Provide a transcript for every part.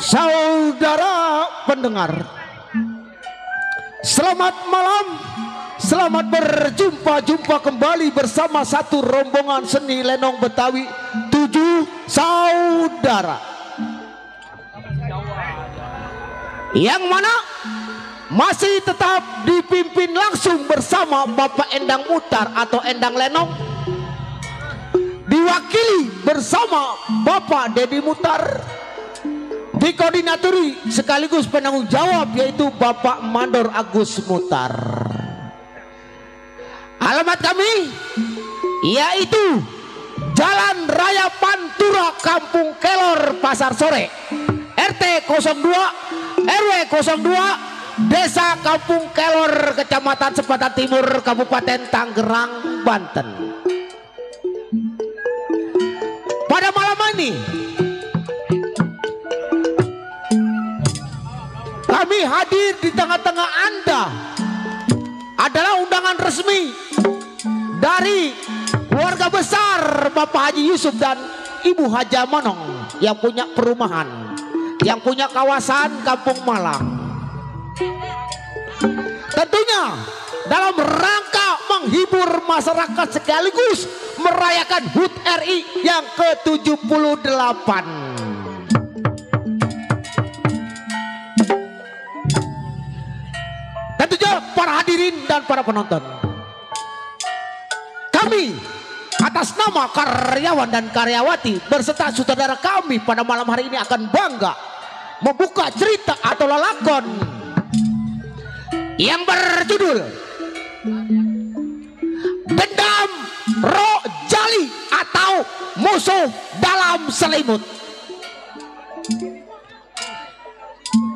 Saudara pendengar, selamat malam, selamat berjumpa kembali bersama satu rombongan seni lenong Betawi 7 saudara, yang mana masih tetap dipimpin langsung bersama Bapak Endang Mutar atau Endang Lenong, diwakili bersama Bapak Dedi Mutar, dikoordinatori sekaligus penanggung jawab yaitu Bapak Mandor Agus Mutar. Alamat kami yaitu Jalan Raya Pantura, Kampung Kelor, Pasar Sore, RT 02 RW 02, Desa Kampung Kelor, Kecamatan Sepatan Timur, Kabupaten Tangerang, Banten. Pada malam ini kami hadir di tengah-tengah Anda adalah undangan resmi dari keluarga besar Bapak Haji Yusuf dan Ibu Haja Manong yang punya perumahan, yang punya kawasan Kampung Malang. Tentunya dalam rangka menghibur masyarakat sekaligus merayakan HUT RI yang ke-78. Tentunya para hadirin dan para penonton, kami atas nama karyawan dan karyawati berserta saudara kami pada malam hari ini akan bangga membuka cerita atau lelakon yang berjudul Dendam Roh Jali atau Musuh Dalam Selimut.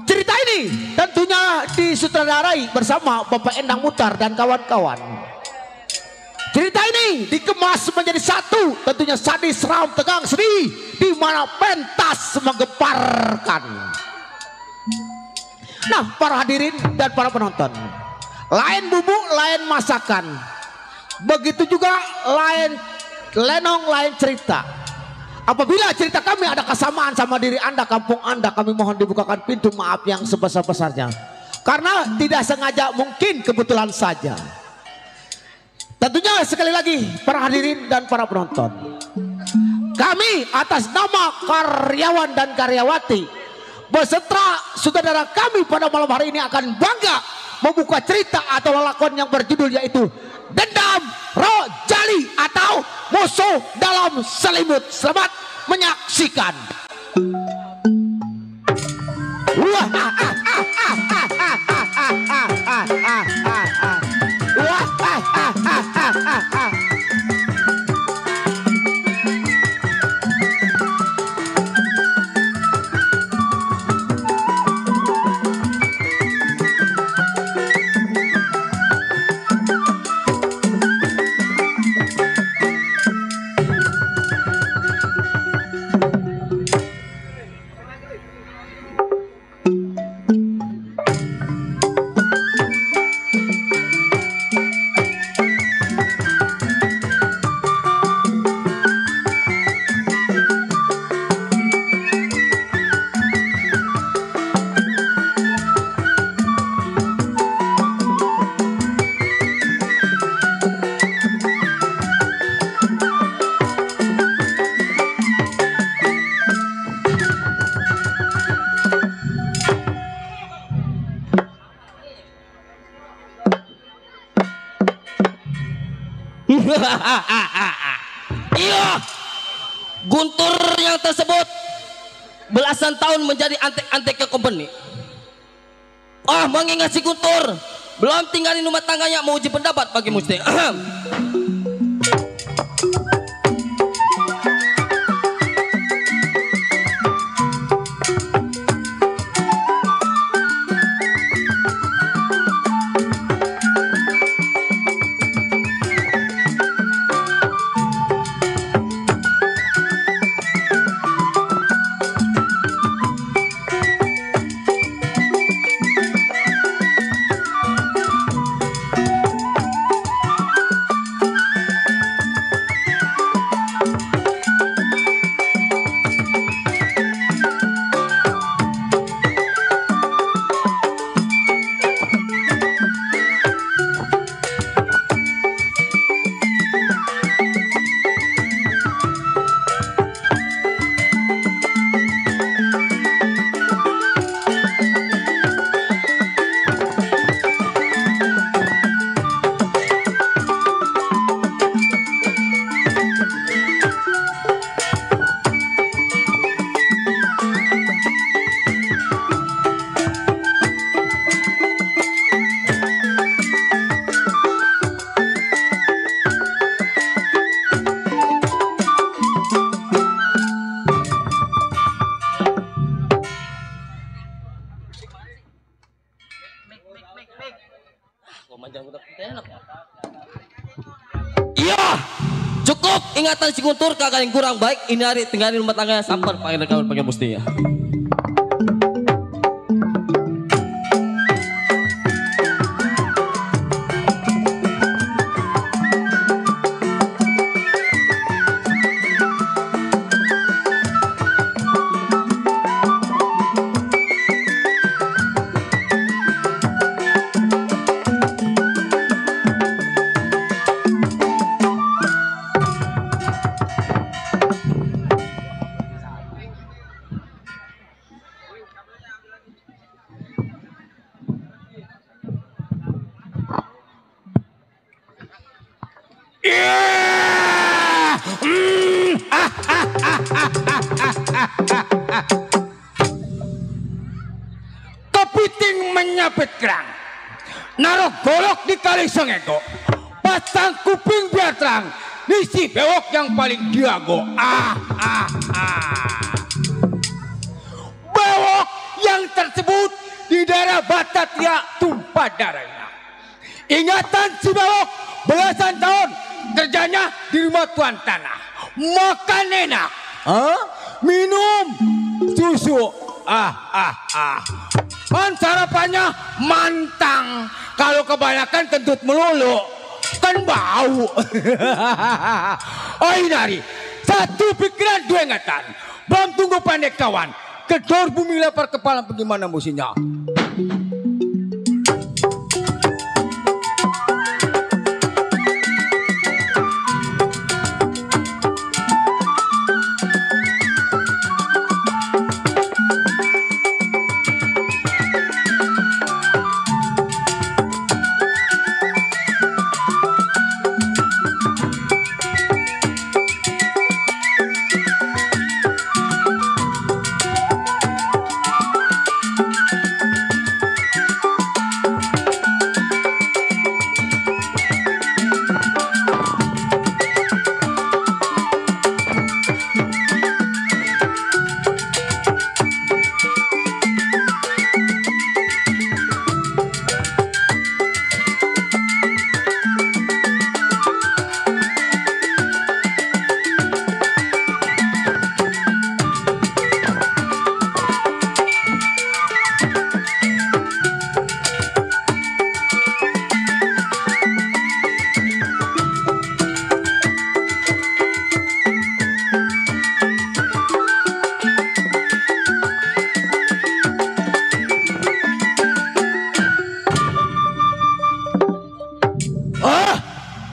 Cerita ini tentunya disutradarai bersama Bapak Endang Mutar dan kawan-kawan. Cerita ini dikemas menjadi satu, tentunya sadis, seram, tegang, sedih, di mana pentas menggemparkan. Nah, para hadirin dan para penonton, lain bumbu, lain masakan. Begitu juga lain lenong, lain cerita. Apabila cerita kami ada kesamaan sama diri Anda, kampung Anda, kami mohon dibukakan pintu maaf yang sebesar-besarnya. Karena tidak sengaja, mungkin kebetulan saja. Tentunya sekali lagi para hadirin dan para penonton, kami atas nama karyawan dan karyawati beserta saudara kami pada malam hari ini akan bangga membuka cerita atau lelakon yang berjudul yaitu Dendam Roh Jali atau Musuh Dalam Selimut. Selamat menyaksikan. Iya, Guntur yang tersebut belasan tahun menjadi antek-antek ke company. Mengingat si Guntur belum tinggalin rumah tangganya, mau uji pendapat bagi Musti. Untuk ingatan si Guntur kagak yang kurang baik ini hari tinggalin rumah tangga sampar panggil kawan panggil mustinya. Kepiting menyabet kerang, naruh golok di kali sengego, pasang kuping biar terang, nisi bewok yang paling diago. Bewok yang tersebut di daerah Batatria tumpah darahnya. Ingatan si bewok belasan tahun kerjanya di rumah tuan tanah, makan enak, minum susu, kan sarapannya mantang. Kalau kebanyakan kentut melulu kan bau. Oh Inari, satu pikiran dua ingatan, belum tunggu pandai kawan, kedor bumi lapar kepala bagaimana musinya.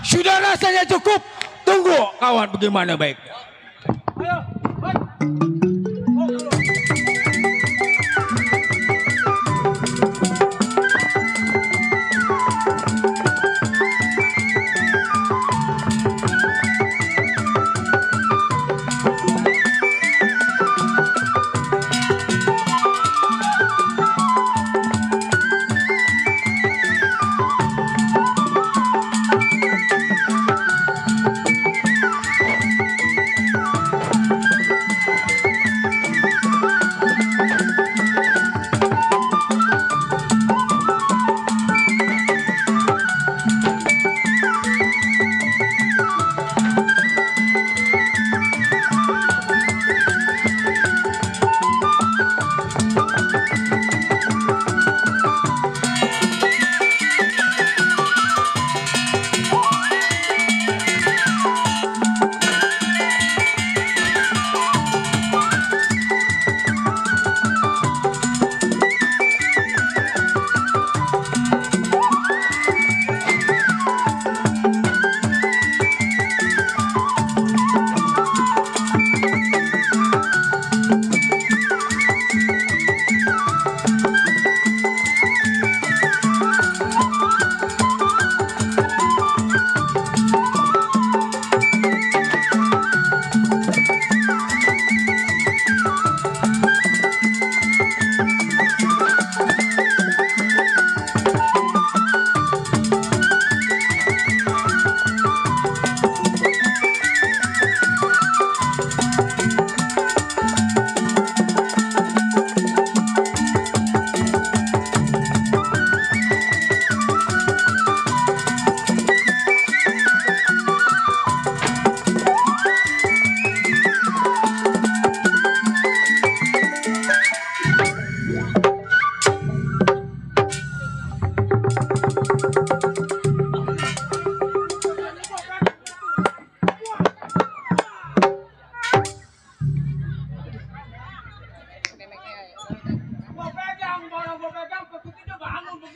Sudah rasanya cukup. Tunggu kawan bagaimana baiknya.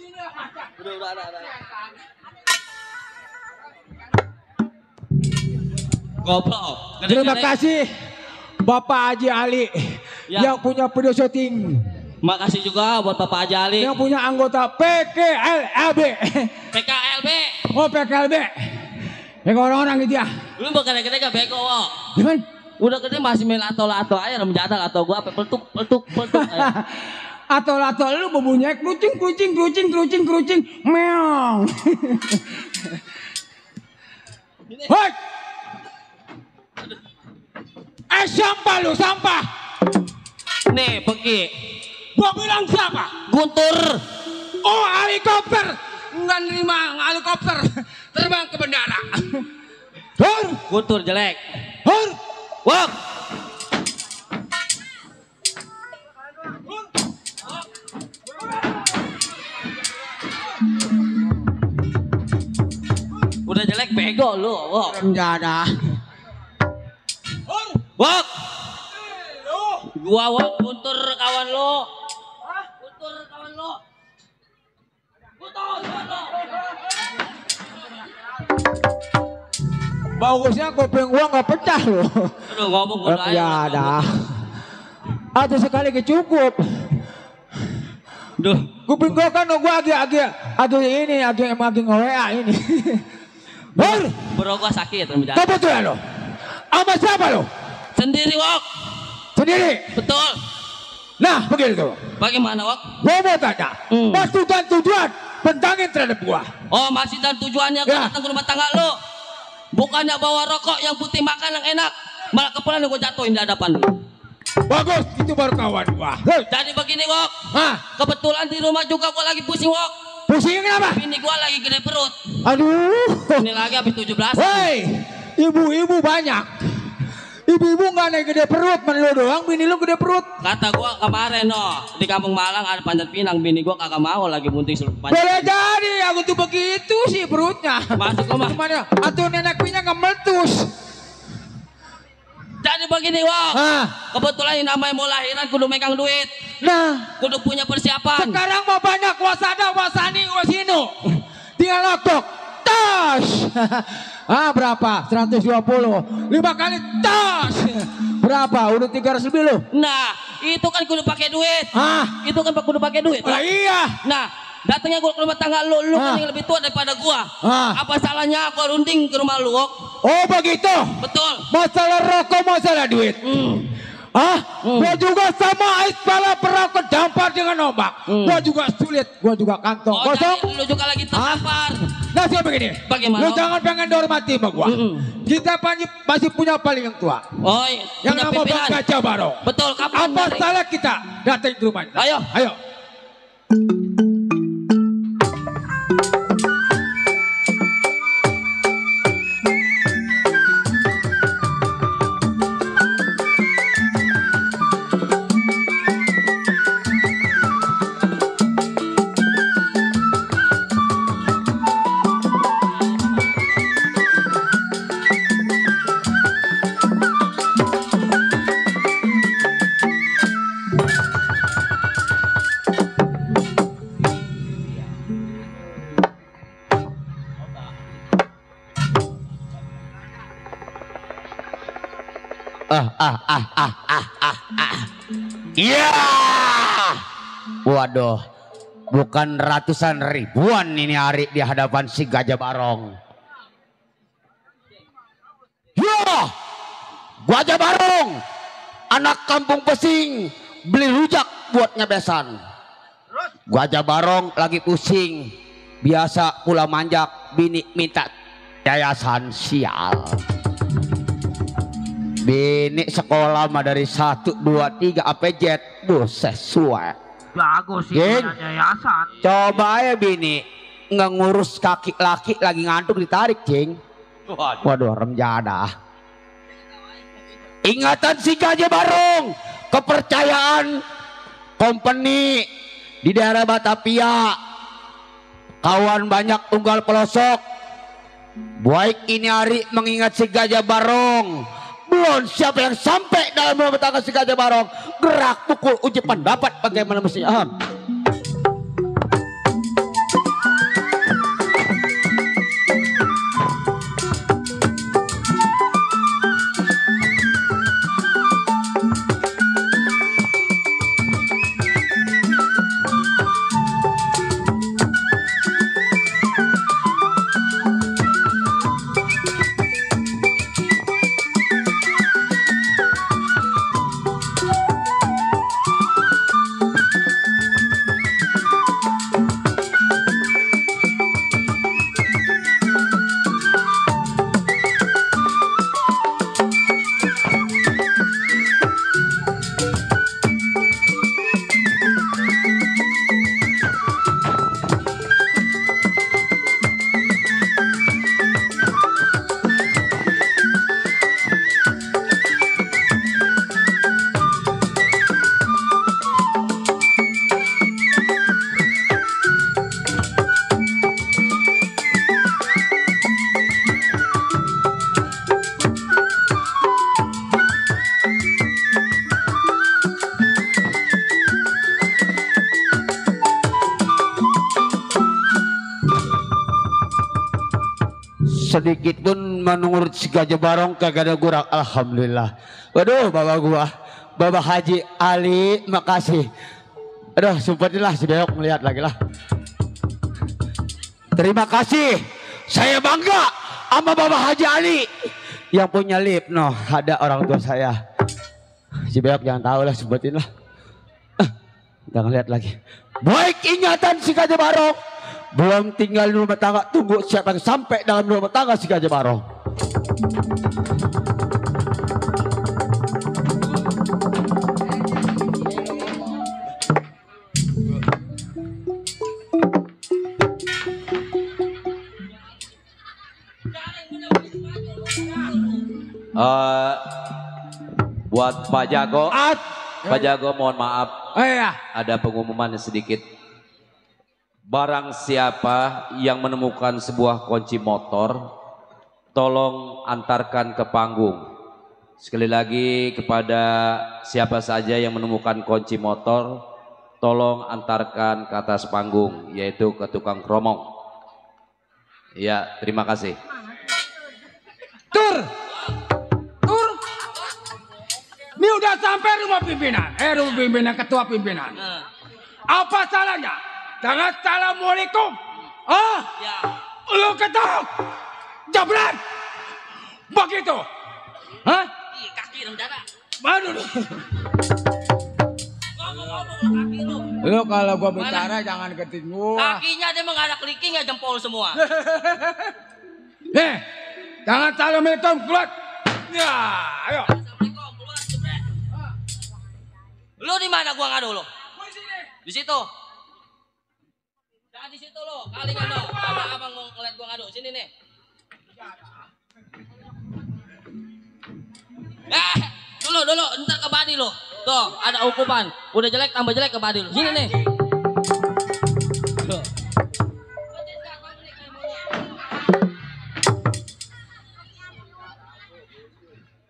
Udah, ada. Goblok. Terima kasih Bapak Haji Ali Ya. yang punya video syuting, Makasih juga buat Bapak Haji Ali. yang punya anggota PKLB. PKLB. Oh PKLB. Yang orang-orang gitu ya. Lu bakal gede gak bego, Wok. Gimana? Udah gede masih main atol-atol aja menjadal atau gua apa peltuk. Atau lu berbunyi kerucing meong. Hoi. Sampah lu, sampah. Nih, pergi. Gua bilang siapa? Guntur. Oh, helikopter. Enggak nerima helikopter. Terbang ke bandara. Hur, Guntur jelek. hur. Wok. Udah jelek bego lu, Wok. Enggak ada. Wok. Gua Wok, Guntur kawan lu. Guntur kawan lu. Guntur kawan lu. Bagusnya kuping gua nggak pecah loh. Aduh ngomong udah aja. Ya ada. Atau sekali kecukup. Duh. Kuping gua kan gua agak nge-WA ini. Hur, Bro gua sakit menjadi. kebetulan lo. Sama siapa lo? Sendiri Wok. Sendiri. Betul. Nah, begitu. Bagaimana Wok? Gua mau tanya. Maksud dan tujuan bentangin terhadap gua. Oh masih dan tujuannya Ya. datang ke rumah tangga lu. Bukannya bawa rokok yang putih makan yang enak. Malah kepulan yang gue jatuhin di hadapan lu. Bagus, itu baru kawan gua. Hei. Jadi begini Wok. Hah? Kebetulan di rumah juga gua lagi pusing Wok. Pusing kenapa? Bini gua lagi gede perut. Aduh. Ini lagi habis 17. Hei, ibu-ibu banyak. Ibu-ibu nggak naik gede perut, men lu doang, bini lu gede perut. Kata gua kemarin di Kampung Malang ada Panjat Pinang, bini gua kagak mau lagi bunting seluruh panjat. Boleh jadi, aku tuh begitu sih perutnya. Masuk rumah. Gimana? Atau nenek punya nggak meletus. Jadi begini Wok. Hah? Kebetulan yang namanya mau lahiran kudu megang duit. Nah, Kudu punya persiapan. sekarang mah banyak wasada, wasani, wasino. Tinggal lokok. Tas. Berapa? 120. 5 kali tas. Berapa? Udah 300 lebih lo. Nah, itu kan kudu pakai duit. Itu kan kudu pakai duit. Oh iya. Nah, datangnya gua ke rumah tangga lu kan yang lebih tua daripada gua. Apa salahnya gua runding ke rumah lu, Wok? Oh begitu. Betul. Masalah rokok, masalah duit. Gua juga sama ais pala perokok dampar dengan ombak. Gua juga sulit, gua juga kantong Oh, kosong. jadi lu juga lagi terdampar. Nah, saya begini. Bagaimana? Lu jangan pengen dihormati sama gua. Kita masih punya paling yang tua. Oh, Yang punya nama pimpinan. Bang Gajah Barong. Betul, kapan? Apa salah kita datang ke rumahnya? Ayo. Ayo. Iya. Waduh, bukan ratusan ribuan ini hari di hadapan si Gajah Barong. Ya, Gajah Barong, anak kampung Pesing, beli rujak buat nyabesan. Gajah Barong lagi pusing, biasa pula manjak, bini minta yayasan sial. Bini sekolah mah dari 1, 2, 3 APZ, buset suwe. Bagus sih Geng. punya yayasan. Coba aja bini nggak ngurus kaki laki lagi ngantuk ditarik cing. Waduh remjada. Ingatan si Gajah Barong, kepercayaan company di daerah Batavia, kawan banyak tunggal pelosok. Baik ini hari mengingat si Gajah Barong. Belum siapa yang sampai dalam rumah tangga si Gajah Barong. Gerak pukul uji pendapat bagaimana mestinya. sedikit pun menurut si Gajah Barong kagak ada kurang. Alhamdulillah. Waduh bapak gua, Bapak Haji Ali, makasih. Aduh sumpetilah si Beok melihat lagi lah. Terima kasih. Saya bangga sama Bapak Haji Ali yang punya lip. No, ada orang tua saya. Si Beok jangan tahu lah, sebutin lah. Jangan lihat lagi. Baik ingatan si Gajah Barong. Belum tinggal di rumah tangga, tunggu siapa yang sampai dalam rumah tangga si Gajah Barong. Buat Pak Jago, Pak Jago mohon maaf, Iya. ada pengumuman sedikit. Barang siapa yang menemukan sebuah kunci motor, tolong antarkan ke panggung. Sekali lagi kepada siapa saja yang menemukan kunci motor, tolong antarkan ke atas panggung, yaitu ke tukang kromong. Ya, terima kasih. Tur. Ini udah sampai rumah pimpinan. Rumah pimpinan, ketua pimpinan. Apa salahnya? Dengan assalamualaikum. Ya. Lu ketok. Jablan. Begitu. Hah? Ih, kaki dong darah. Aduh. Ngomong kaki lu. Lu kalau gua bicara jangan keting gua. Kakinya dia nggak ada clicking ya jempol semua. Jangan assalamualaikum keluar. Ya, ayo. Assalamualaikum, keluar jebret. Lu di mana gua ngadu lu? Di situ. Jangan di situ lu, kali ngadu. Ada abang mau ngeliat gua ngadu. Sini nih. Dulu, ntar ke badi lu. Tuh, ada ukupan. Udah jelek tambah jelek ke badi lu. Sini nih. Tuh.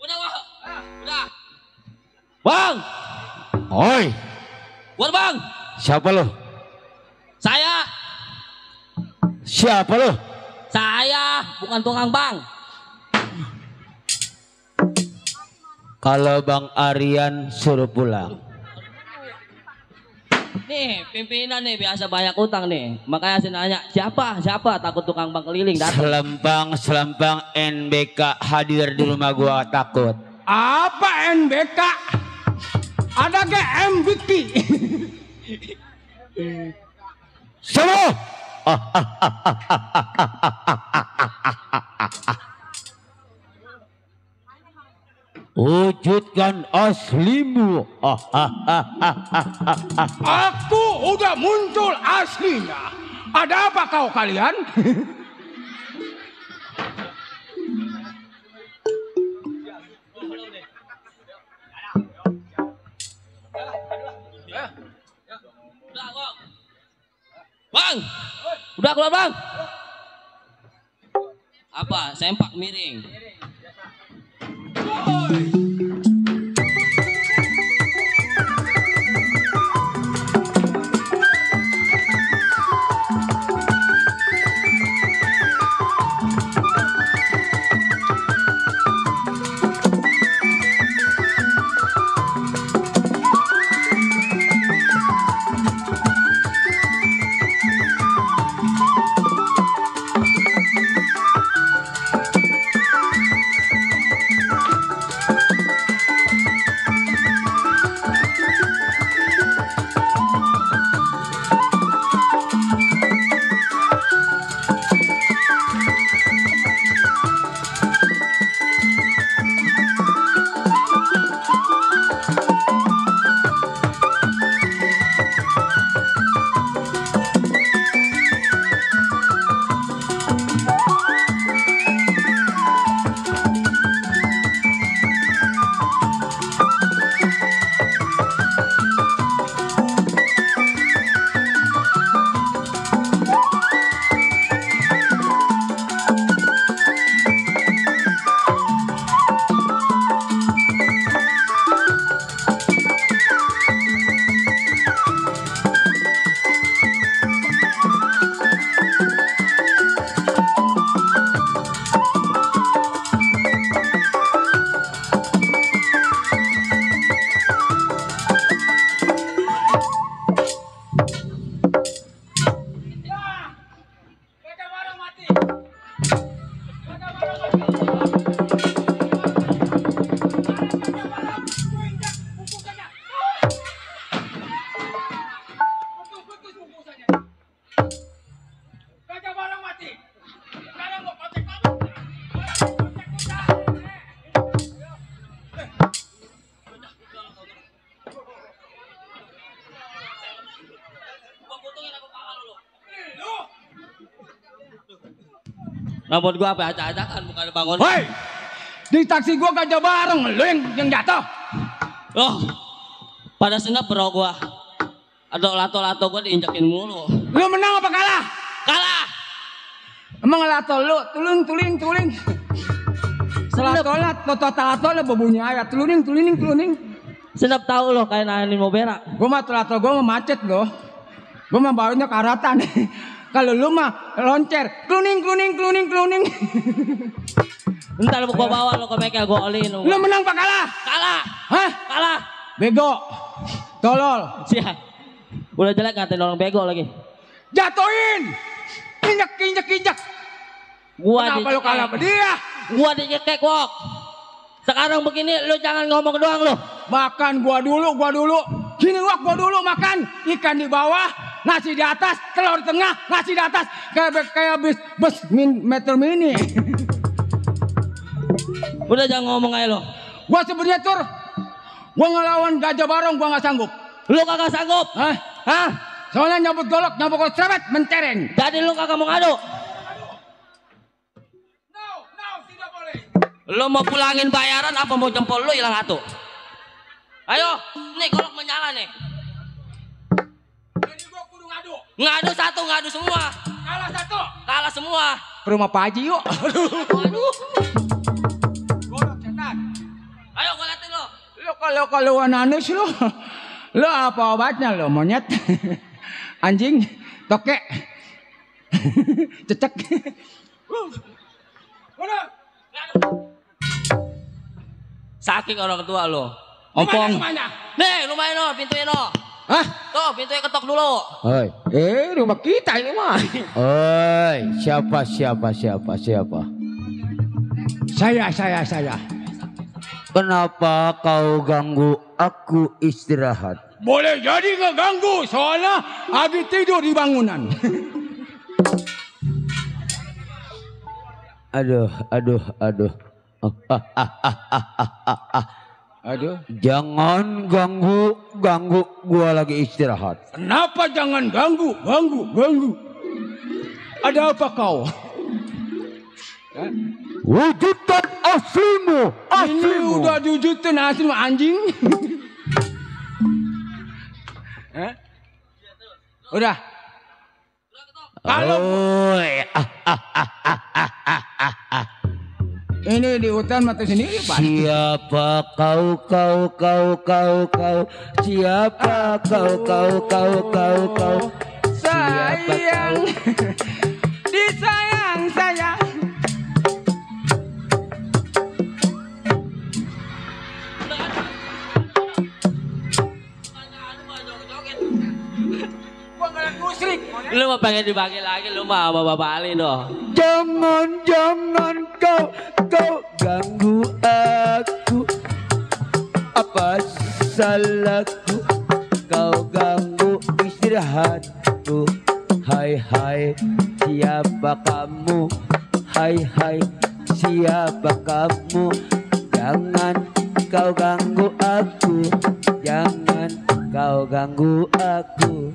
Udah. Bang. Oi, Buat bang. siapa lo? Saya. Siapa lo? Saya bukan tukang bang. Kalau Bang Aryan suruh pulang. Nih pimpinan nih biasa banyak utang nih. Makanya saya nanya siapa takut tukang bang keliling datang. Selempang NBK hadir di rumah gua takut. Apa NBK? Ada ke MVP? Semua. Wujudkan aslimu. Aku udah muncul aslinya. Ada apa kau kalian? Bang, udah keluar bang. Apa? Sempak miring. Rambut gua apa acak-acakan bukan bangun. Woi, di taksi gua Gajah Barong, lu yang jatuh. Oh, pada senap bro gua. Ada lato-lato gua diinjakin mulu. Lu menang apa kalah? Kalah. Emang lato lu tuling. Selatolat, lato lah berbunyi ayat tuling. Senap tahu lo kayak nanin mau berak. Gua mah lato gua mah macet loh. Gua mah baunya karatan. Kalau lu mah loncer, kluning. Entar gua bawa lo ke bengkel gua olin. Lu menang apa kalah? Kalah. Hah? Kalah. Bego. Tolol. Siap. Udah jelek ngatain orang bego lagi. Jatuhin. Injak. Kenapa lu kalah sama dia? Gua dicekek wok. Sekarang begini lu jangan ngomong doang lu. Makan gua dulu. Sini wak gua dulu makan. Ikan di bawah, nasi di atas, telur di tengah, nasi di atas. Kayak bus meter mini. Udah jangan ngomong aja lo. Gua sebenarnya tur. Gua ngelawan Gajah Barong gua nggak sanggup. Lu kagak sanggup. Hah? Soalnya nyambut golok cerewet mentereng. Jadi lu kagak mau ngadu. No, tidak boleh. Lu mau pulangin bayaran apa mau jempol lu hilang satu? Ayo, nih golok menyala nih. Jadi gua kudu ngadu. Ngadu satu, ngadu semua. Kalah satu. Kalah semua. Ke rumah Pak Haji yuk. Aduh. Golok setan. Ayo gua liatin lu. Lu kalau ananus lu. Lu apa obatnya lu monyet? Anjing, tokek. Cecek. Saking orang tua lo. Ompong. Nih, rumahnya no, pintunya no. Hah? Tuh, pintunya ketok dulu. Oi. Rumah kita ini mah. Oi, siapa? Saya. Kenapa kau ganggu aku istirahat? Boleh jadi nggak ganggu, soalnya habis tidur di bangunan. Aduh. Aduh. Jangan ganggu gua lagi istirahat. Kenapa jangan ganggu? Ada apa kau? Wujudkan aslimu. Ini udah diwujudkan asli anjing. Udah. Kalau ini di hutan mati sendiri, Pak. Siapa kau? Siapa kau? Sayang, disayang saya. Gua ngeliat musrik. Lu mau pengen dibagi lagi lu mah sama Bapak Ali dong. Jangan kau ganggu aku. Apa salahku? Kau ganggu istirahatku. Hai, siapa kamu? Hai, siapa kamu? Jangan kau ganggu aku. Jangan kau ganggu aku.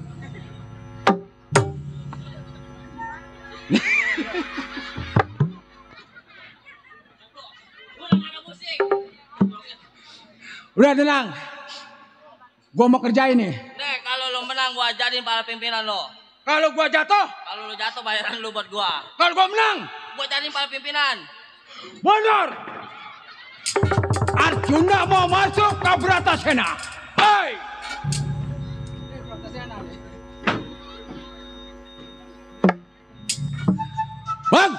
Udah tenang. Gua mau kerjain nih. Nih, kalau lu menang gua ajarin para pimpinan lo. Kalau gua jatuh, Kalau lu jatuh bayaran lu buat gua. kalau gua menang, Gua ajarin para pimpinan. benar. Arjuna mau masuk ke Bratasena. Hai. Bang.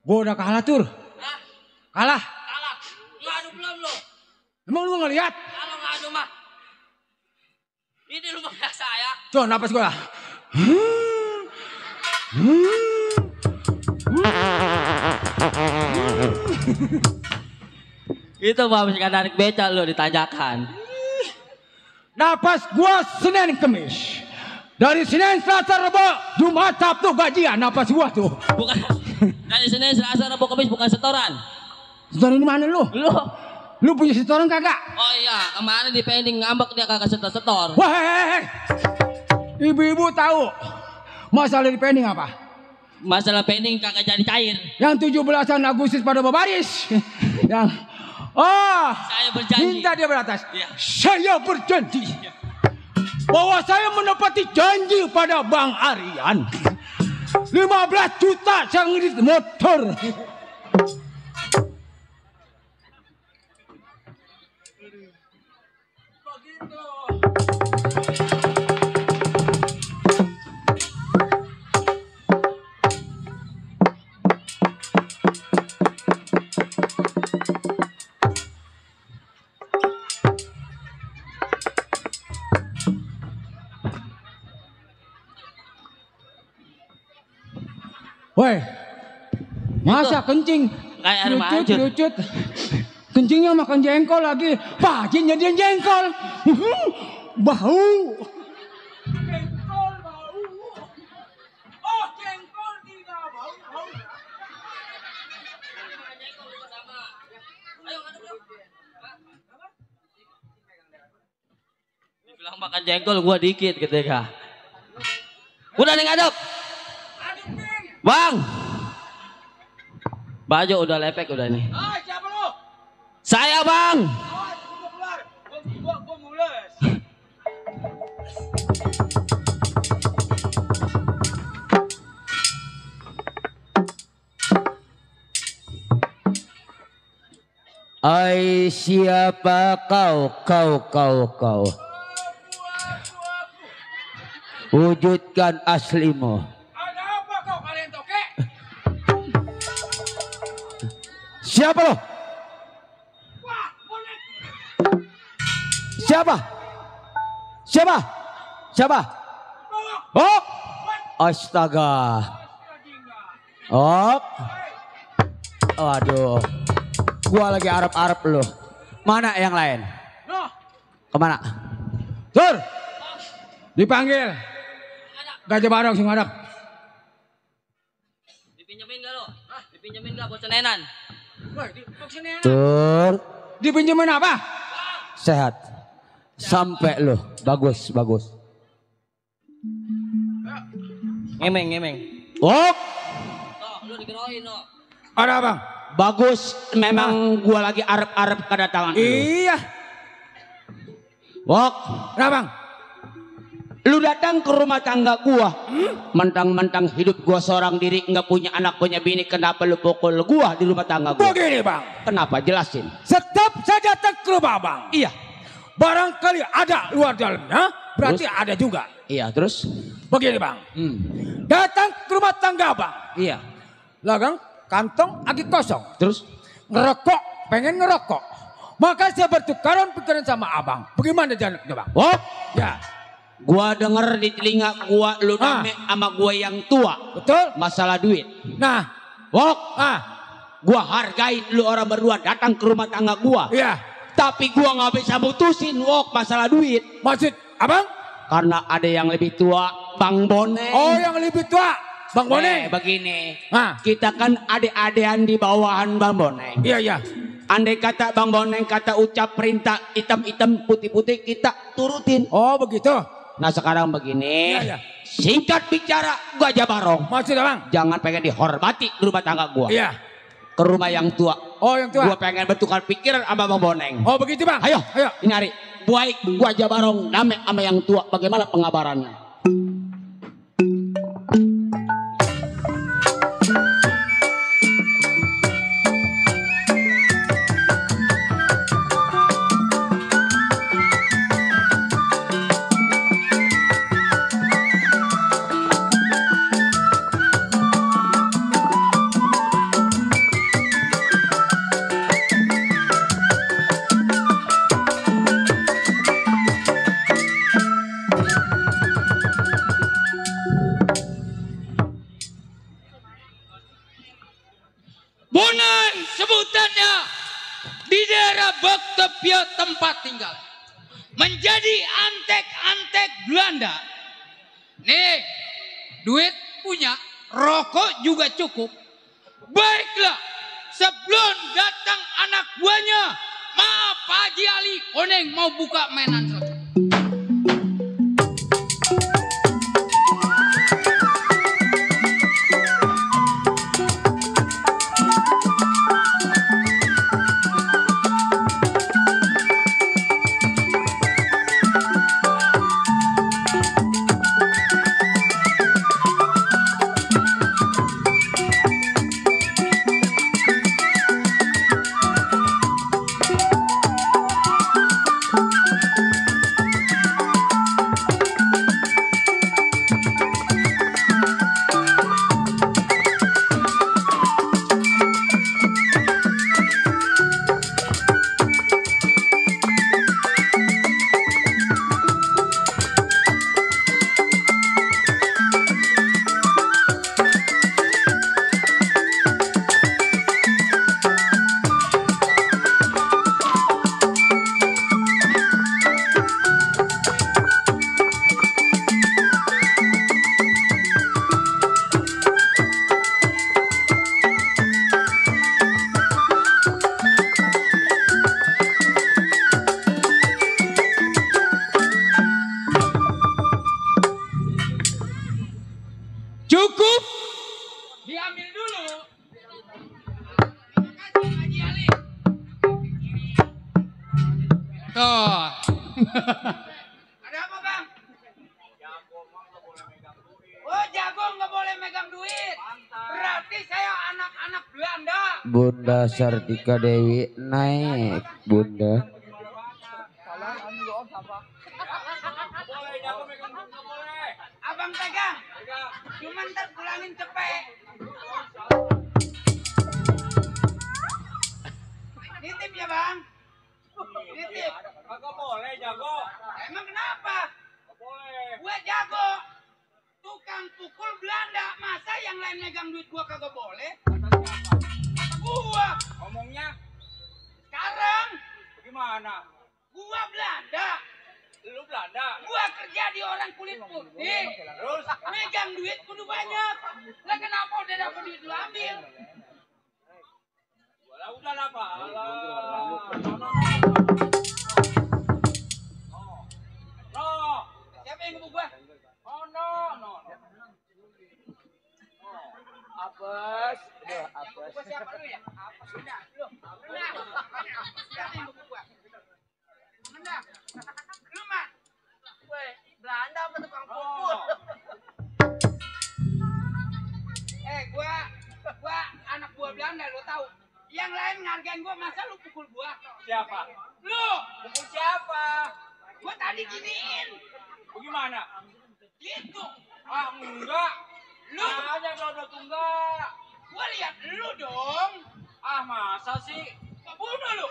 Gue udah kalah tur. Hah? Kalah. Kalah. Ngadu belum lo? Emang lu ngeliat? Kalau ngadu mah. Ini rumah saya. Tuh napas gue lah. Itu Bang suka narik beca lo ditanyakan. Napas gue Senin Kemis. Dari Senin, Selasa, Rabu, Jumat, Sabtu gajian napas gue tuh. Bukan. Dari Senin, Selasa, Rabu, Kamis bukan setoran. Setoran di mana lu? Lo. Lu punya setoran kagak? Oh iya, kemarin di pending ngambek dia kagak setor-setor. Wah, ibu-ibu tahu masalah di pending apa? Masalah pending kagak jadi cair. Yang 17-an Agustus pada berbaris. Yang Saya berjanji. minta dia beratas. Iya. Saya berjanji bahwa saya menepati janji pada Bang Aryan. 15 juta saya ngedit motor. Woi, masa kencing? Kayak air mancur. Lucut. Kencingnya makan jengkol lagi. Pak Haji nyediain jengkol. Bau. Jengkol bau. Oh, jengkol tidak bau. Bilang makan jengkol gua dikit ketika. Udah nih ngadep. Bang. Baju udah lepek udah nih. Ah, siapa lu? Saya Bang. Gua mules. Ai siapa kau? Wujudkan aslimu. Ada apa kau kalian toke? Siapa lo? Wah, bonek. Siapa? Oh, astaga. Oh, aduh. Gua lagi arep-arep lo. Mana yang lain? Noh, Kemana? Tur. Dipanggil. Gajah Barong sing ngadap. Dipinjemin gak lo? Dipinjemin gak buat senenan? Tur. Dipinjemin apa? Sehat. Sampai lo. Bagus. Ngemeng. Oh, Toh, lu dikeroin lo. Ada apa? bagus. Memang gua lagi arep-arep kedatangan lu. Iya. Wok, Nah bang. lu datang ke rumah tangga gua, mentang-mentang hidup gua seorang diri, nggak punya anak punya bini, kenapa lu pukul gua di rumah tangga gua? Begini bang. Kenapa? Jelasin. Setiap saya datang ke rumah bang. Iya. Barangkali ada luar dalamnya, berarti Terus? ada juga. Iya, terus? Begini bang. Datang ke rumah tangga bang. Iya. Lagang kantong lagi kosong. Terus? Ngerokok, pengen ngerokok. Maka saya bertukaran pikiran sama abang. Bagaimana jalannya bang? Wok, Ya. gua denger di telinga gua lu name sama gua yang tua. Betul? Masalah duit. Nah. Wok, Ah. gua hargain lu orang berdua datang ke rumah tangga gua. Iya. Tapi gua nggak bisa mutusin Wok masalah duit. Maksud abang? Karena ada yang lebih tua, Bang Boneng. Oh yang lebih tua. Bang Boneng. Begini. Ah. Kita kan adik-adian di bawahan Bang Boneng. Iya iya. Andai kata Bang Boneng kata ucap perintah hitam-hitam putih-putih, kita turutin. Oh begitu. Nah sekarang begini. Iya, iya. Singkat bicara, gua aja barong. Maksud abang? Jangan pengen dihormati di rumah tangga gua. Iya. Ke rumah yang tua. Oh yang tua. Gua pengen bertukar pikiran sama Bang Boneng. Oh begitu bang. Ayo, Ayo. ini hari. Baik, gua aja barong damai sama yang tua. Bagaimana pengabarannya? tinggal. Menjadi antek-antek Belanda. Nih, duit punya, rokok juga cukup. Baiklah, sebelum datang anak buahnya, maaf Pak Haji Ali, Oneng mau buka mainan satu. Cukup. Diambil dulu. Terima kasih Haji Ali. Tuh. Ada apa Bang? Oh jago nggak boleh megang duit. Berarti saya anak-anak Belanda. Bunda Sartika Dewi naik, Bunda. Abang pegang. Cuman ntar pulangin cepet. Nitip ya Bang. Nitip. Kagak boleh jago. Emang kenapa? Kagak boleh. Gue jago. Tukang pukul Belanda. Masa yang lain megang duit gua kagak boleh? Gua. Ngomongnya Sekarang. gimana? Gua Belanda. Lu Belanda. Gua kerja di orang kulit putih. Terus Megang duit kudu banyak. Lah kenapa udah dapet duit lu ambil? udah lah Pak. Siapa yang ngebuk gua? Oh no. Apes. Yang ngebuk gua siapa lu ya? Apa sudah? Lu. Siapa yang ngebuk gua? Menang. Lu mah. Gue Belanda apa tukang pukul? Gua anak buah Belanda lu tahu. Yang lain ngargain gua, masa lu pukul gua? Siapa? Lu. Pukul siapa? Gua tadi giniin. Bagaimana? Gitu. Ah enggak. Lu. Hanya dodot enggak. Gua lihat lu dong. Ah masa sih? Bunuh lu.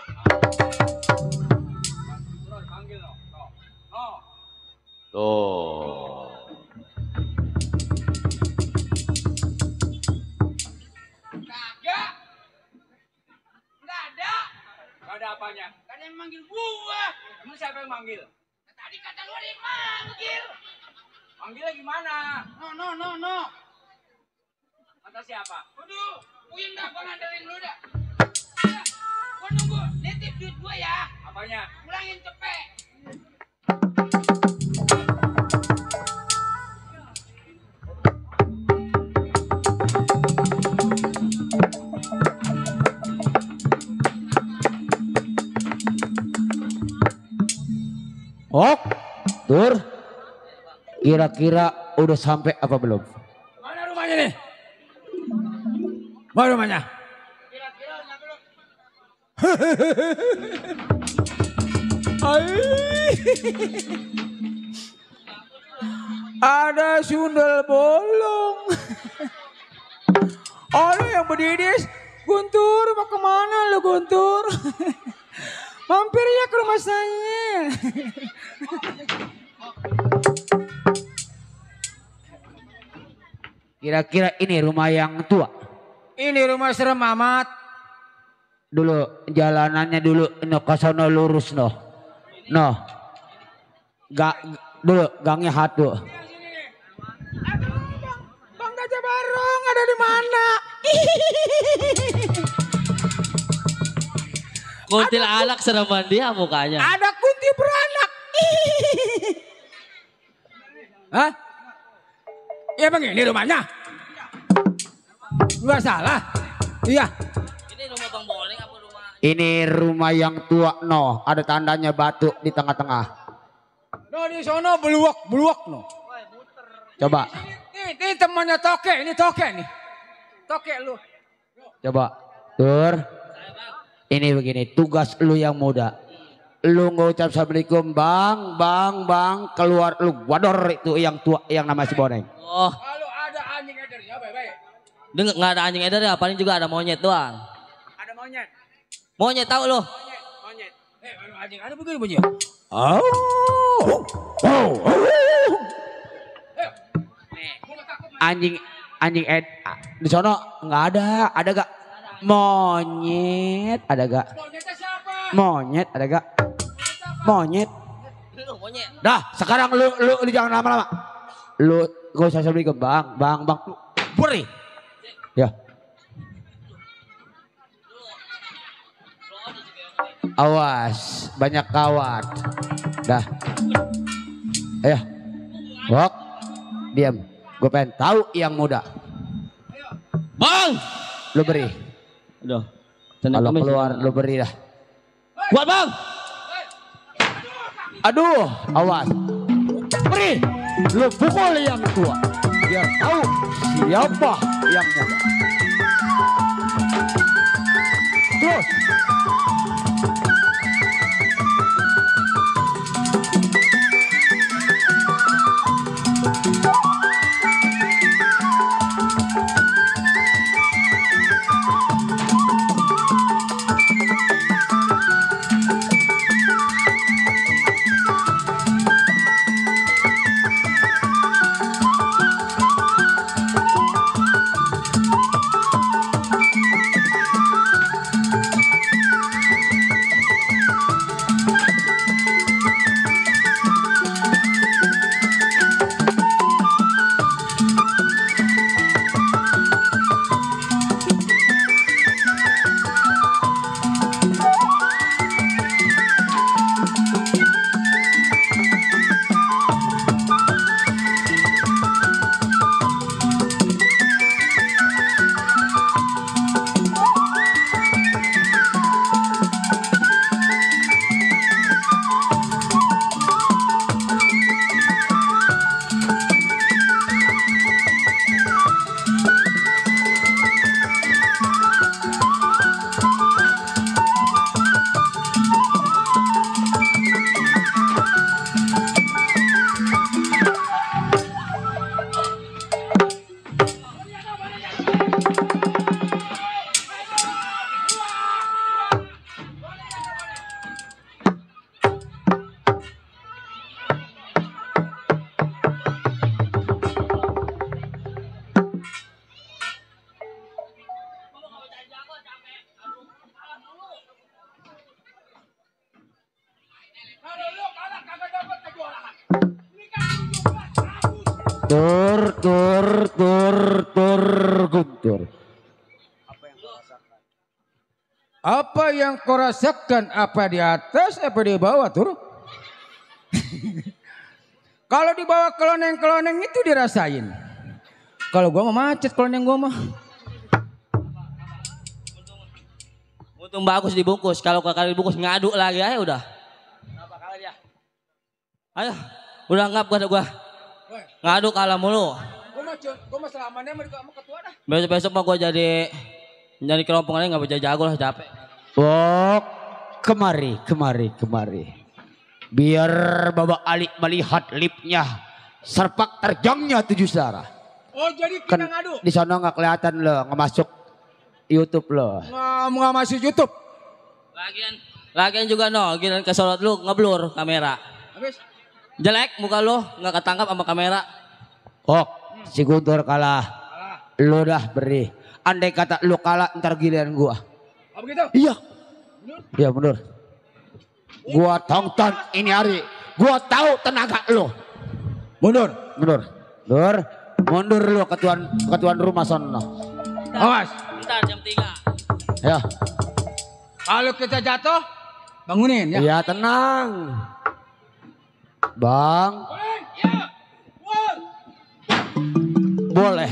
Panggil no. No. Tuh. Kagak. Nggak ada. Gak ada apanya. Gak ada yang manggil gua. Emang siapa yang manggil? Tadi kata lu ada yang manggil. Manggilnya gimana? No. Kata siapa? Waduh, puyeng dah, gua ngandelin lu dah. Ya, gua nunggu, nitip duit gua ya. Apanya? Pulangin cepet. Ok, Tur. Kira-kira udah sampai apa belum? Mana rumahnya nih? Mana rumahnya? Kira-kira nyampe lu. Ada sundel bolong. Ada yang berdidis. Guntur, mau kemana lu Guntur? Mampir ya ke rumah saya. Kira-kira ini rumah yang tua. Ini rumah serem amat. Dulu jalanannya dulu ini ke sono lurus noh. Noh. Gak dulu gangnya hatu. Bang Gajah Barong ada di mana? Kuntilanak sereman dia mukanya. Ada kunti beranak. Hah? Ya bang ini rumahnya. Enggak salah. Iya. Ini rumah Bang Boleng apa rumah? Ini rumah yang tua noh. Ada tandanya batu di tengah-tengah. No di sono beluak no. Coba. Ini temannya Toke, ini Toke nih. Toke lu. Coba. Tur. Ini begini, tugas lu yang muda. Lu ngucap assalamualaikum bang, keluar lu wador itu yang tua yang nama si Boneng. Oh, Kalau ada anjing eder ya baik-baik. dia nggak ada anjing eder ya, paling juga ada monyet doang. Ada monyet. Monyet tahu lo? Monyet. Kalau anjing ada begini bunyi. Anjing di sono nggak ada gak? Monyet ada gak? Monyetnya siapa? Monyet ada gak? Monyet. Lu monyet. Dah sekarang lu jangan lama-lama. Lu gak usah assalamualaikum bang. Lu beri. Ya. Awas banyak kawan. Dah. Ayo. Wok. Diam. Gue pengen tahu yang muda. Bang! Lu beri. Aduh. Kalau keluar lu beri dah. Buat bang! Aduh, awas. Beri. Lu pukul yang tua. Biar tahu siapa yang muda. Terus. Guntur. Apa yang kau rasakan? Apa di atas, apa di bawah, Tur? Kalau di bawah keloneng-keloneng itu dirasain. Kalau gua mah macet keloneng gua mah. Untung bagus dibungkus. Kalau kali dibungkus ngaduk lagi aja udah. Berapa kali dia? Ayo, udah ngap gua. Ngaduk kalah mulu. Gua mah selamanya sama ketua dah. Besok mah gua jadi kerompongannya nggak bisa jago lah, capek. Oh, kemari. Biar Bapak Ali melihat lipnya, serpak terjangnya 7 darah. Oh jadi kita Kan ngadu? di sana nggak kelihatan lo, nggak masuk YouTube lo. Nggak masuk YouTube. Lagian juga no, giliran kesorot lu ngeblur kamera. Habis? Jelek muka lu, nggak ketangkap sama kamera. Oh, si Guntur kalah. Lu dah beri. Andai kata lu kalah ntar giliran gua. Oh begitu? Iya. Iya bener. Gua tonton ini hari. Gua tahu tenaga lo. Mundur. Mundur lu ketuan rumah sono. Awas. Bentar jam 3. Ya. Kalau kita jatuh, bangunin ya. Iya tenang. Bang. Boleh.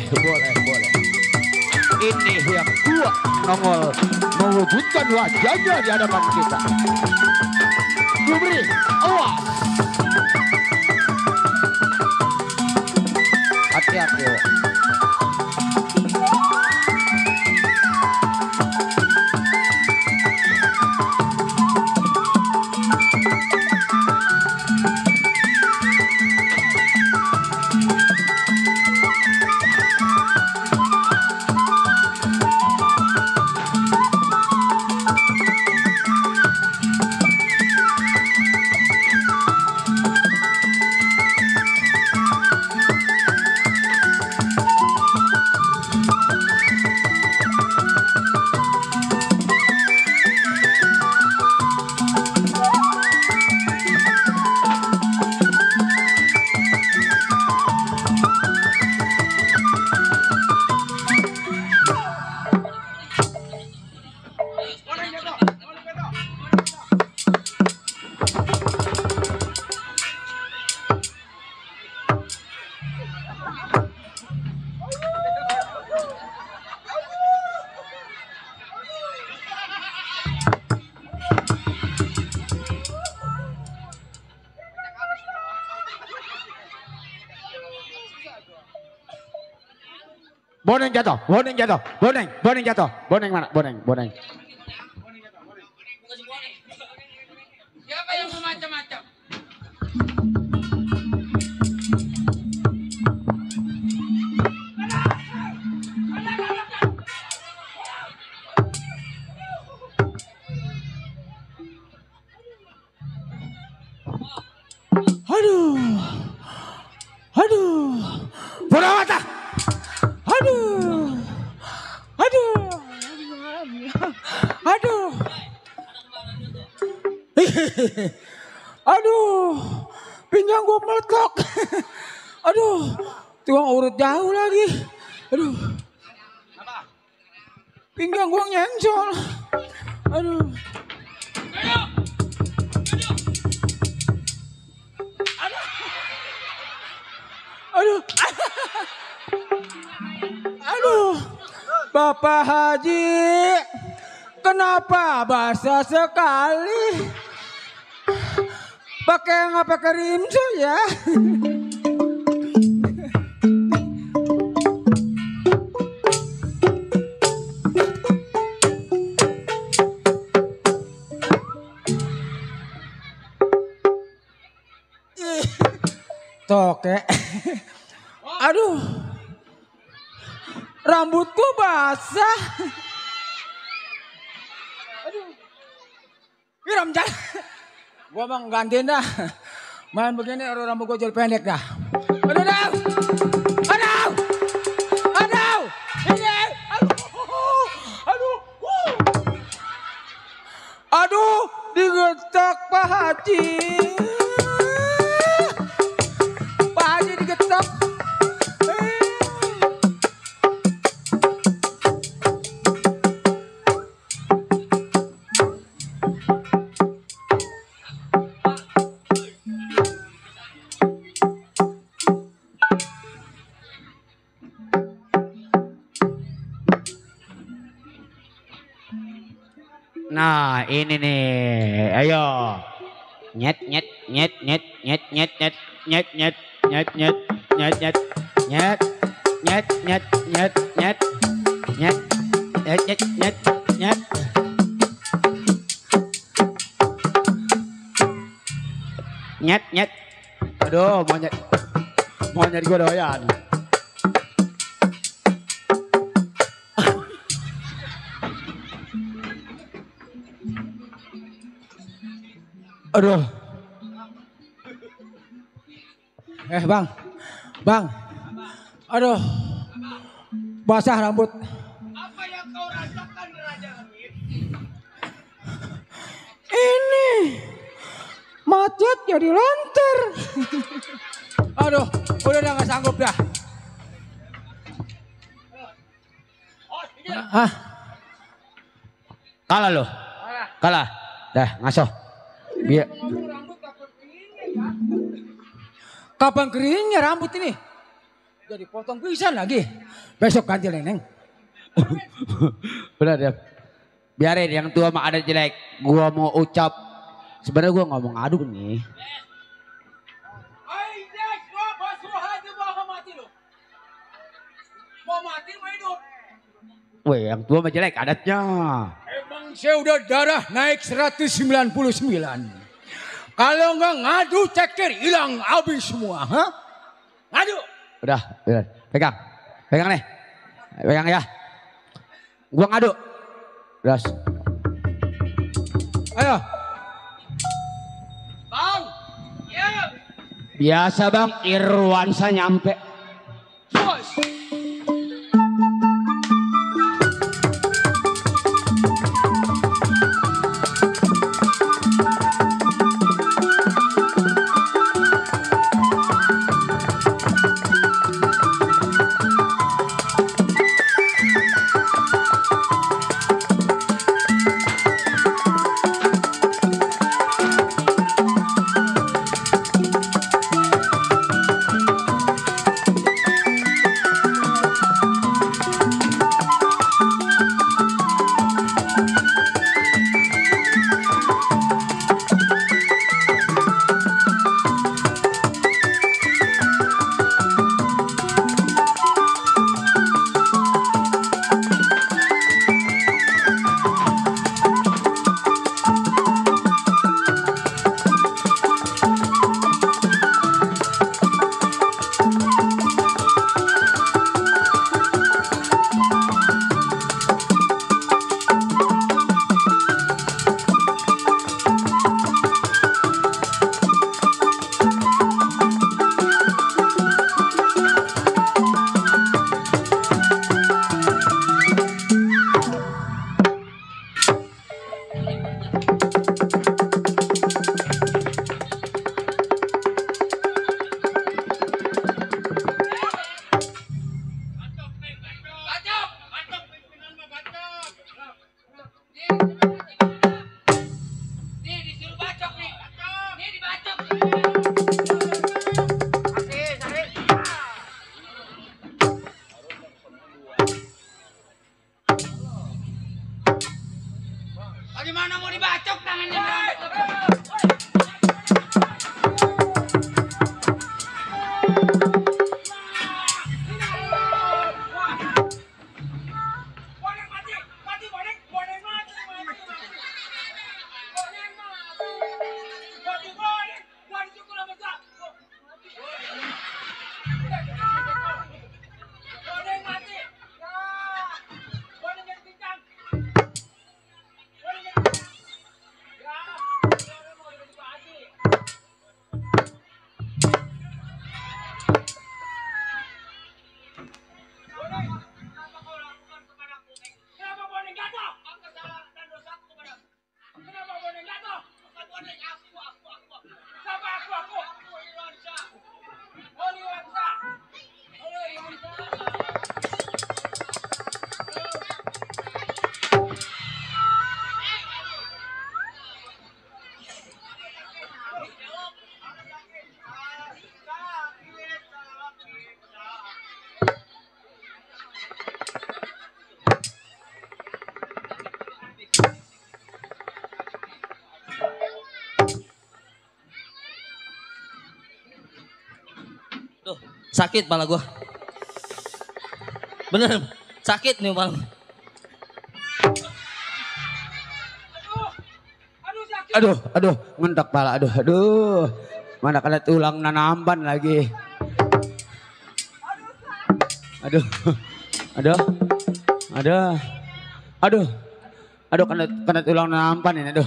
Ini yang gua nongol mewujudkan wajahnya di hadapan kita. Lu beri, awas. Hati-hati. Boneng jatuh. Boneng mana? Boneng. Siapa yang macam-macam? Aduh. Purawata. Aduh, pinggang gua meletok. Aduh, tukang urut jauh lagi. Aduh, pinggang gua nyencol. Aduh. Aduh, Bapak Haji, kenapa basah sekali? Pakai nggak pakai rimso ya? Toke. Aduh. Rambutku basah. Aduh. Wiram jangan. Gua bang gantiin dah. Main begini rambut gua jadi pendek dah. Aduh. Ini. Aduh. Digetak Pak Haji. Pak Haji digetak. Nah, ini nih. Ayo. Nyet. Aduh, monyet gue doyan. Aduh. Bang. Aduh. Basah rambut. Apa yang kau rasakan, Raja Langit? Ini Otot jadi lontar. Aduh, udah nggak sanggup dah. Ah, Kalah lo. Kalah. Dah ngaso. Biar kapan keringnya rambut ini? Jadi potong pisan lagi. Besok ganti Neneng. udah deh. Biarin yang tua mah ada jelek. Gua mau ucap. Sebenarnya gua ngomong adu nih. Mau mati mau hidup. Weh, yang tua mah jelek adatnya. Emang saya udah darah naik 199. Kalau nggak ngadu ceker hilang habis semua. Hah? Ngadu. Udah. Pegang. Pegang nih. Pegang ya. Gua ngadu. Terus. Ayo. Bang. Ya. Biasa bang, Irwansa nyampe. Bos. Bagaimana mau dibacok tangannya? Tuh, sakit malah gua. Bener, sakit nih malah. Aduh, ngentak pala, aduh. Mana kena tulang nanamban lagi. Aduh, kena tulang nanamban ini, aduh.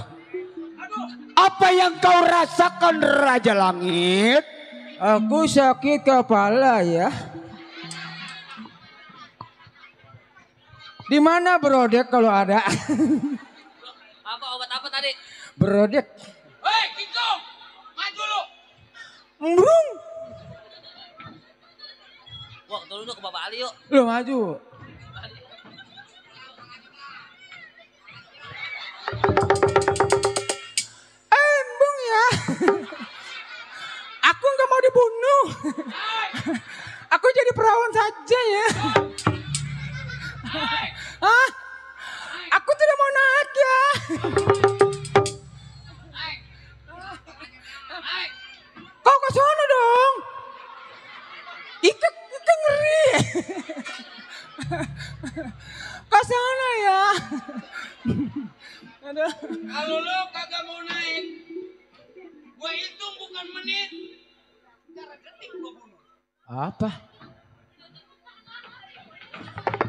Apa yang kau rasakan Raja Langit? Aku sakit kepala ya. Di mana Brodek kalau ada? Apa obat apa tadi? Brodek. Hei, Kingkong! Mbrung. Wah, turun dulu ke Bapak Ali yuk. Lu maju. Embung ya. Aku nggak mau dibunuh. Aku jadi perawan saja ya. Hah? Aku tidak mau naik ya. Kau ke sana dong. Ika ngeri. Ke sana ya. Aduh. Kalau lo kagak mau naik, gua hitung bukan menit. Cara detik gua bunuh. Apa?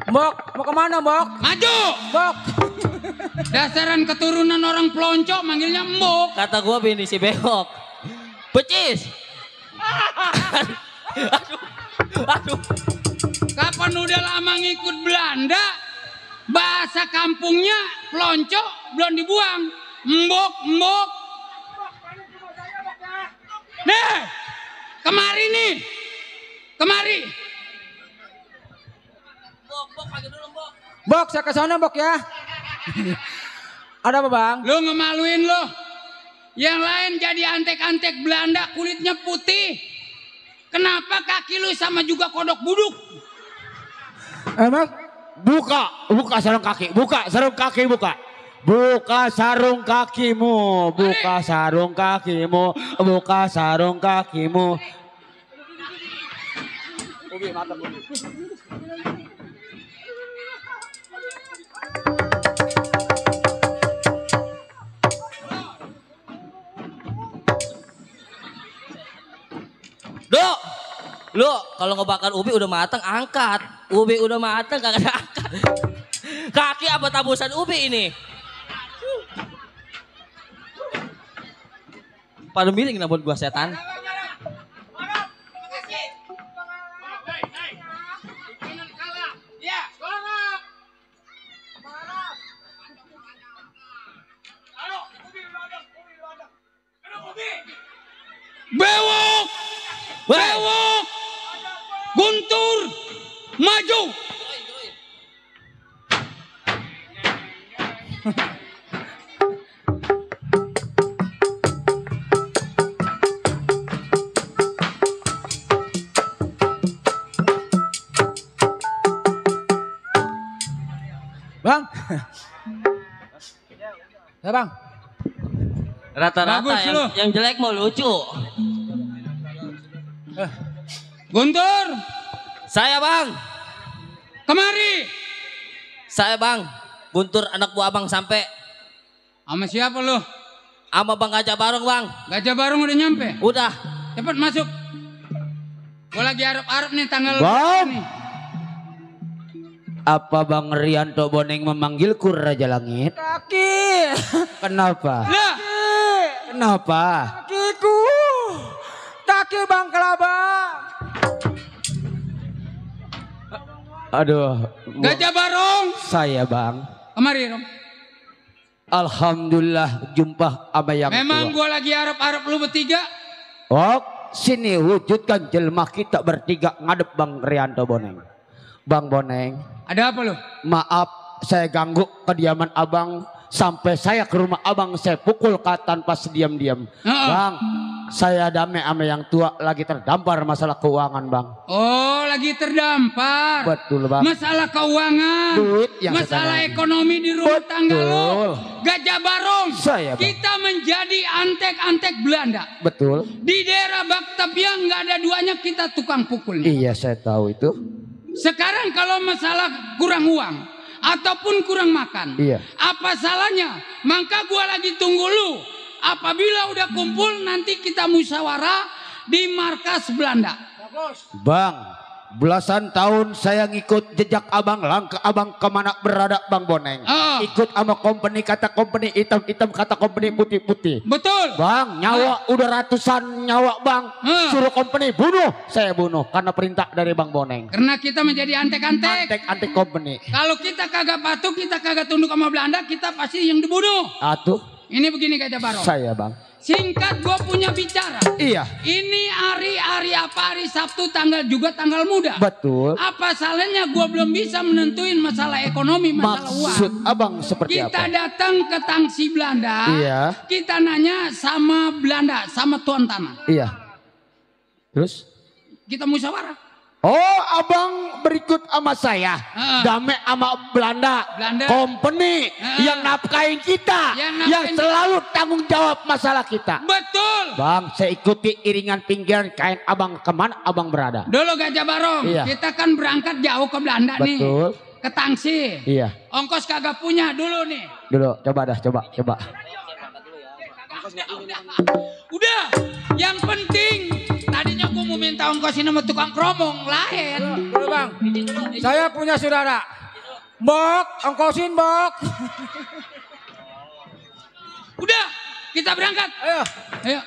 Mbok, mau kemana Mbok? Maju! Mbok. Dasaran keturunan orang pelonco manggilnya embok. Kata gua bini si Beok. Becis. Aduh. Kapan udah lama ngikut Belanda, bahasa kampungnya pelonco belum dibuang. Embok. Nih, kemari nih. Kemari. Mbok, pagi dulu Mbok. Mbok, saya ke sana Mbok ya. Ada apa Bang? Lu ngemaluin lo. Yang lain jadi antek-antek Belanda kulitnya putih. Kenapa kaki lu sama juga kodok buduk? Emang? Buka sarung kaki, buka sarung kaki, buka. Buka sarung kakimu, buka sarung kakimu, buka sarung kakimu. Ubi, mata ubi. Dok, lu kalau ngebakar ubi udah matang angkat. Ubi udah matang kagak angkat. Kaki apa tabusan ubi ini? Pada miring buat gua setan. Bewok! Guntur! Maju! Bang. Ya Bang. Rata-rata Bagus lu. yang jelek mau lucu. Guntur! Saya Bang. Kemari! Saya Bang. Guntur anak buah Abang sampai. Sama siapa lu? Sama Bang Gajah Barong Bang. Gajah Barong udah nyampe? Udah. Cepat masuk. Gua lagi arep-arep nih tanggal Bang. nih. Apa Bang Rianto Boneng memanggilku Raja Langit? Kaki. Kenapa? Lah, Kenapa? Kakiku. Kaki Bang Kelabang. Aduh, Gajah Barong. saya Bang. Kemari dong. Alhamdulillah jumpa sama yang Memang tua. gua lagi arep-arep lu bertiga. Oh, sini wujudkan jelma kita bertiga ngadep Bang Rianto Boneng. Bang Boneng, Ada apa lu? maaf saya ganggu kediaman abang. Sampai saya ke rumah abang saya pukul tanpa diam-diam. Bang, saya damai sama yang tua lagi terdampar masalah keuangan Bang. Oh, lagi terdampar. Betul Bang. Masalah keuangan. Duit yang masalah saya ekonomi di rumah tangga lo. Betul. Gajah Barong. Saya, Bang. Kita menjadi antek-antek Belanda. Betul. Di daerah Baktapiang nggak ada duanya kita tukang pukulnya. Iya saya tahu itu. Sekarang kalau masalah kurang uang ataupun kurang makan, Iya. apa salahnya? Maka gua lagi tunggu lu. Apabila udah kumpul nanti kita musyawarah di markas Belanda. Bang, belasan tahun saya ngikut jejak abang, langkah abang kemana berada Bang Boneng. Ikut sama company, kata company hitam-hitam, kata company putih-putih. Betul. Bang, nyawa udah ratusan nyawa Bang. Suruh company bunuh, saya bunuh karena perintah dari Bang Boneng. Karena kita menjadi antek-antek. Antek-antek company. Kalau kita kagak patuh, kita kagak tunduk sama Belanda, kita pasti yang dibunuh. Atuh, Ini begini Gajah Barong. Saya bang. Singkat gue punya bicara. Iya. Ini hari apa, hari Sabtu tanggal muda. Betul. Apa salahnya gue belum bisa menentuin masalah ekonomi, masalah Maksud uang. abang seperti Kita apa? datang ke tangsi Belanda. Iya. Kita nanya sama Belanda, sama tuan tanah. Iya. Terus? Kita musyawarah. Oh, abang berikut sama saya. Damai sama Belanda. Company yang nafkahin kita. Yang selalu tanggung jawab masalah kita. Betul. Bang, saya ikuti iringan pinggiran kain abang, kemana abang berada. Dulu Gajah Barong, Iya. kita kan berangkat jauh ke Belanda nih. Betul. Ke tangsi. Iya. Ongkos kagak punya dulu nih. Dulu, coba. Udah, yang penting tadinya gue mau minta ongkosin sama tukang kromong lain. Dulu bang, saya punya saudara. Bok, ongkosin bok. Udah, kita berangkat. Ayo. Ayo.